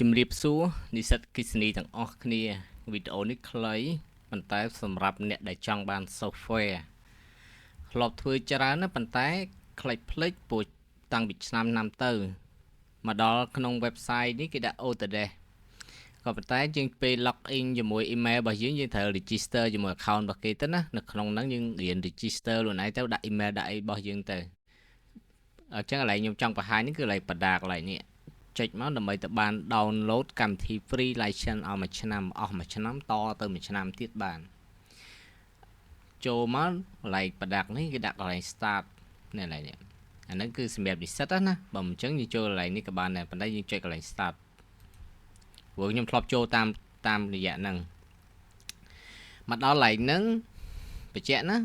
ជំរាបសួរនិស្សិតអគ្គិសនីទាំងអស់គ្នាវីដេអូនេះខ្លីប៉ុន្តែសម្រាប់អ្នកដែលចង់បាន software ធ្លាប់ធ្វើច្រើនណាស់ប៉ុន្តែខ្លិចភ្លេចព្រោះតាំងពីឆ្នាំណាំទៅមកដល់ក្នុង website នេះគេដាក់ Autodesk ក៏ប៉ុន្តែយើងពេល log in ជាមួយ email របស់យើងយើងត្រូវ register ជាមួយ account របស់គេទៅណានៅក្នុងហ្នឹងយើងរៀន register ខ្លួនឯងទៅដាក់ email ដាក់អីរបស់យើងទៅអញ្ចឹងកន្លែងខ្ញុំចង់បង្ហាញនេះគឺកន្លែងបដាកន្លែងនេះចុចមកដើម្បីទៅបាន download កម្មវិធី free license ឲ្យមួយឆ្នាំអស់មួយឆ្នាំតទៅមួយឆ្នាំទៀតបានចូលមកកន្លែង product នេះគេដាក់កន្លែង start នេះកន្លែងនេះអាហ្នឹងគឺសម្រាប់និស្សិតណាបើមិនអញ្ចឹងយើងចូលកន្លែងនេះក៏បានដែរប៉ុន្តែយើងចុចកន្លែង start ព្រោះខ្ញុំធ្លាប់ចូលតាមតាមរយៈហ្នឹងមកដល់កន្លែងហ្នឹងបញ្ជាក់ណា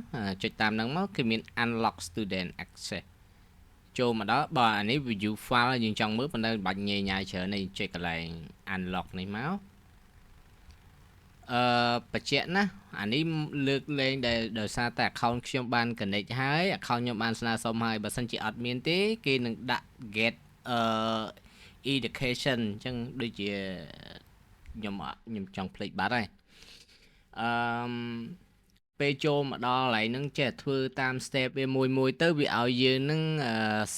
ចុចតាមហ្នឹងមកគឺមាន unlock student access ចូលមកដល់បើអានេះ view file យើងចង់មើលប៉ុន្តែមិនបាច់ញ៉ៃញ៉ៃច្រើនទេចុចកន្លែង unlock នេះមកអឺបញ្ជាក់ណាអានេះលើកលែងដែលដោយសារតែ account ខ្ញុំបាន connect ហើយ account ខ្ញុំបានស្នើសុំហើយបើសិនជាអត់មានទេគេនឹងដាក់ get អឺ education អញ្ចឹងដូចជាខ្ញុំខ្ញុំចង់ភ្លេចបាត់ហើយអឺពេលចូលមកដល់កន្លែងហ្នឹងចេះធ្វើតាម step វាមួយមួយទៅវាឲ្យយើងនឹង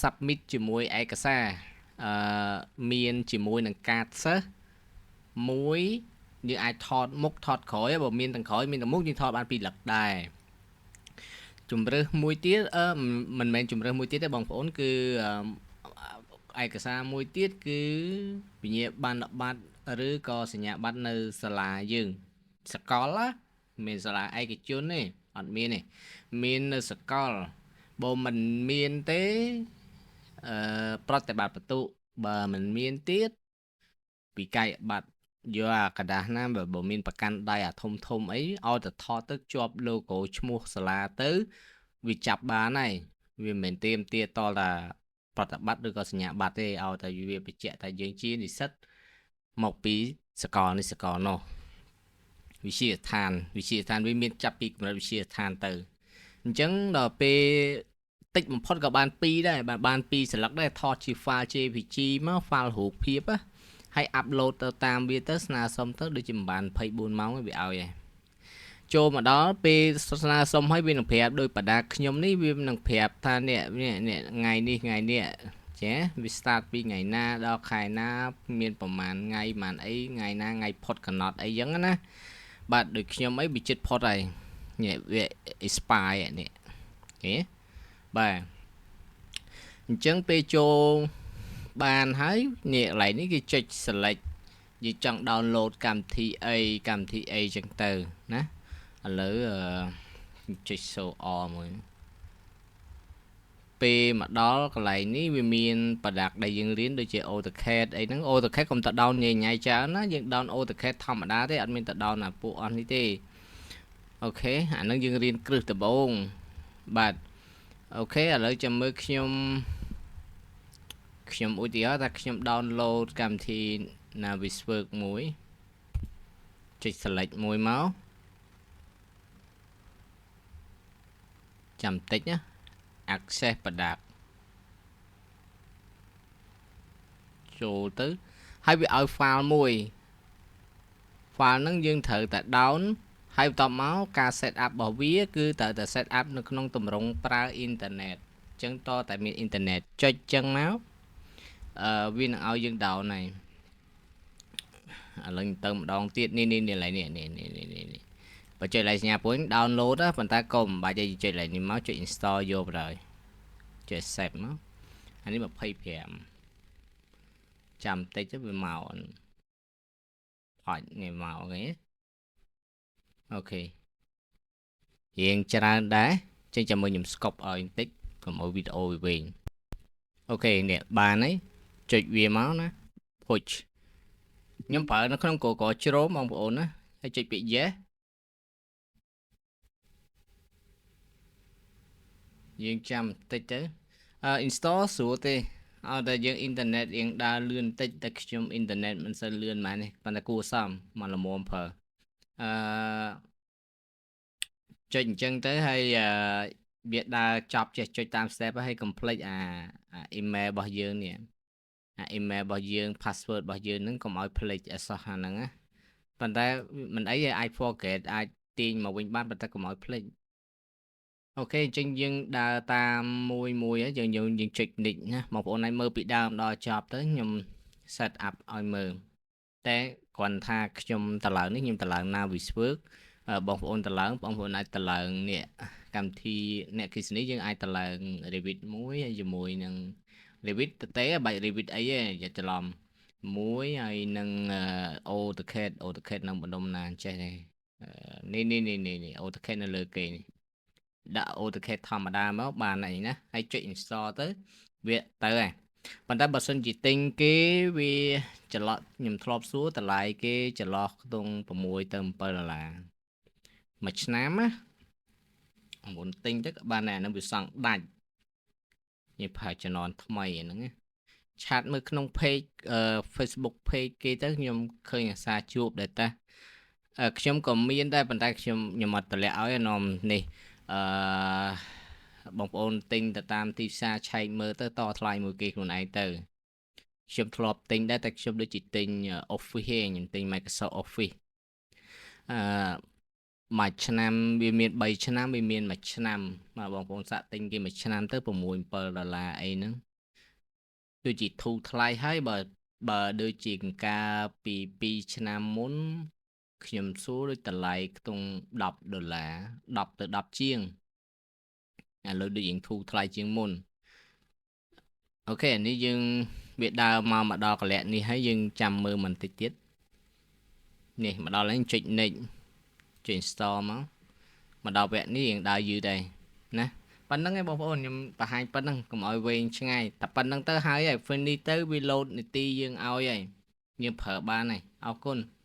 submit ជាមួយឯកសារអឺមានជាមួយនឹងកាតសិស្សមួយយើងអាចថតមុខថតក្រោយបើមានទាំងក្រោយមានទាំងមុខយើងថតបានពីរលឹកដែរជំរើសមួយទៀតអឺមិនមែនជំរើសមួយទៀតទេបងប្អូនគឺឯកសារមួយទៀតគឺវិញ្ញាបនបត្រឬក៏សញ្ញាបត្រនៅសាលាយើងសកលណាមានសាលាឯកជនទេអត់មានទេមាននៅសកលបើមិនមានទេអឺប្រតិបត្តិបន្ទុបើមិនមានទៀតវិក័យប័ត្រយកអាกระดาษណាបើមានប្រកាន់ដៃអាធំធំអីឲ្យតែថតទៅជាប់ logo ឈ្មោះសាលាទៅវាចាប់បានហើយវាមិនមែនទៀមទាតតាប្រតិបត្តិឬក៏សញ្ញាបត្រទេឲ្យតែវាបញ្ជាក់ថាយើងជានិស្សិតមកពីសកលនេះសកលនោះវិទ្យាស្ថានវិទ្យាស្ថានវាមានចាប់ពីកម្រិតវិទ្យាស្ថានទៅអញ្ចឹងដល់ពេលតិចបំផុតក៏បាន2ដែរបានបាន2សន្លឹកដែរថតជា file JPG មក file រូបភាពណាហើយ upload ទៅតាមវាទៅស្នើសុំទៅដូចជាមិនបាន24ម៉ោងវាឲ្យហើយចូលមកដល់ពេលស្នើសុំហើយវានឹងប្រាប់ដោយបដាខ្ញុំនេះវានឹងប្រាប់ថានេះនេះថ្ងៃនេះថ្ងៃនេះចាវា start ពីថ្ងៃណាដល់ខែណាមានប្រហែលថ្ងៃប្រហែលអីថ្ងៃណាថ្ងៃផុតកំណត់អីចឹងណាបាទដូចខ្ញុំអីវាចិត្តផុតហើយនេះវា expire នេះអូខេបាទអញ្ចឹងពេលចូលបានហើយនេះកន្លែងនេះគេចុច select យើងចង់ download កម្មវិធីអីកម្មវិធីអីចឹងទៅណាឥឡូវចុច show all មួយពេលមកដល់កន្លែងនេះវាមាន product ដែលយើងរៀនដូចជា AutoCAD អីហ្នឹង AutoCAD កុំទៅ down ញ៉ៃញ៉ៃច្រើនណាយើង down AutoCAD ធម្មតាទេអត់មានទៅ down អាពួកអស់នេះទេអូខេអាហ្នឹងយើងរៀនគ្រឹះដំបូងបាទអូខេឥឡូវចាំមើលខ្ញុំខ្ញុំឧទាហរណ៍ថាខ្ញុំ download កម្មវិធី Navisworks មួយចុច select មួយមកចាំតិចណា access product ចូលទៅហើយវាឲ្យ file មួយ file ហ្នឹងយើងត្រូវតែ down ហើយបន្ទាប់មកការ set up របស់វាគឺត្រូវតែ set up នៅក្នុងទម្រង់ប្រើអ៊ីនធឺណិតអញ្ចឹងតតែមានអ៊ីនធឺណិតចុចអញ្ចឹងមកអឺវានឹងឲ្យយើង down ហើយឥឡូវទៅម្ដងទៀតនេះនេះនេះនេះនេះនេះនេះនេះបើចុចឡៃសញ្ញាព្រួយ download ណាប៉ុន្តែក៏មិនបាច់ឲ្យចុចឡៃនេះមកចុច install យកបណ្ដោយចុច accept មកអានេះ25ចាំតិចទៅវាមកផាច់នេះមកគេអូខេរៀងច្រើនដែរចឹងចាំមើលខ្ញុំ stop ឲ្យបន្តិចកុំឲ្យវីដេអូវាវែងអូខេនេះបានហើយចុចវាមកណា push ខ្ញុំប្រើនៅក្នុង Google Chrome បងប្អូនណាហើយចុចពាក្យ yes យើងចាំបន្តិចទៅអឺ install ស្រួលទេឲ្យតែយើងអ៊ីនធឺណិតរៀងដើរលឿនបន្តិចតែខ្ញុំអ៊ីនធឺណិតមិនសូវលឿនហ្មងនេះប៉ុន្តែគួរសមមកល្មមប្រើអឺចុចអញ្ចឹងទៅហើយវាដើរចប់ចេះចុចតាម step ហើយ complete អា email របស់យើងនេះ អា email របស់យើង password របស់យើងហ្នឹងកុំឲ្យភ្លេចអសោះអាហ្នឹងណាប៉ុន្តែមិនអីទេអាច forget អាចទាញមកវិញបានប៉ុន្តែកុំឲ្យភ្លេច។ OK អញ្ចឹងយើងដើរតាមមួយមួយយើងយើងយើងចុច next ណាបងប្អូនឲ្យមើលពីដើមដល់ចប់ទៅខ្ញុំ set up ឲ្យមើលតែគ្រាន់ថាខ្ញុំតឡើងនេះខ្ញុំតឡើង Navisworks បងប្អូនតឡើងបងប្អូនអាចតឡើងនេះកម្មវិធីអ្នកគិសនីយើងអាចតឡើង Revit មួយហើយជាមួយនឹង Revit តទេបាច់ Revit អីទេอย่าច្រឡំមួយហើយនឹង AutoCAD AutoCAD នឹងបណ្ដុំណាចេះទេនេះនេះនេះនេះ AutoCAD នៅលើគេនេះដាក់ AutoCAD ធម្មតាមកបានអីណាហើយចុច install ទៅវាទៅហើយប៉ុន្តែបើសិនជាទិញគេវាចន្លោះខ្ញុំធ្លាប់សួរតម្លៃគេចន្លោះខ្ទង់6ទៅ7ដុល្លារមួយឆ្នាំណាមុនទិញទៅក៏បានដែរអានឹងវាសង់ដាច់នេះប្រើជំនាន់ថ្មីហ្នឹងណាchat មើលក្នុង page Facebook page គេទៅខ្ញុំឃើញអាសាជួបដែរតាខ្ញុំក៏មានដែរប៉ុន្តែខ្ញុំខ្ញុំអត់តម្លាក់ឲ្យនំនេះអឺបងប្អូនទិញទៅតាមទីផ្សារឆែកមើលទៅតថ្លៃមួយគេខ្លួនឯងទៅខ្ញុំធ្លាប់ទិញដែរតែខ្ញុំដូចជាទិញ Office ឯងខ្ញុំទិញ Microsoft Office អឺមួយឆ្នាំវាមាន3ឆ្នាំវាមានមួយឆ្នាំបាទបងប្អូនសាក់ទិញគេមួយឆ្នាំទៅ6 7ដុល្លារអីហ្នឹងដូចជាធូរថ្លៃហើយបើបើដូចជាកង្ការពី2ឆ្នាំមុនខ្ញុំសួរដូចតម្លៃខ្ទង់10ដុល្លារ10ទៅ10ជាងឥឡូវដូចយើងធូរថ្លៃជាងមុន។ OK អានេះយើងវាដើរមកមកដល់កលៈនេះហើយយើងចាំមើលបន្តិចទៀតនេះមកដល់ហើយចុច next ចុច install មកមកដល់វគ្គនេះយើងដើរយឺតដែរណាប៉ុណ្្នឹងឯងបងប្អូនខ្ញុំបង្ហាញប៉ុណ្្នឹងកុំឲ្យវែងឆ្ងាយតែប៉ុណ្្នឹងទៅហើយហើយ finish ទៅវា load នីតិយើងឲ្យហើយយើងប្រើបានហើយអរគុណ។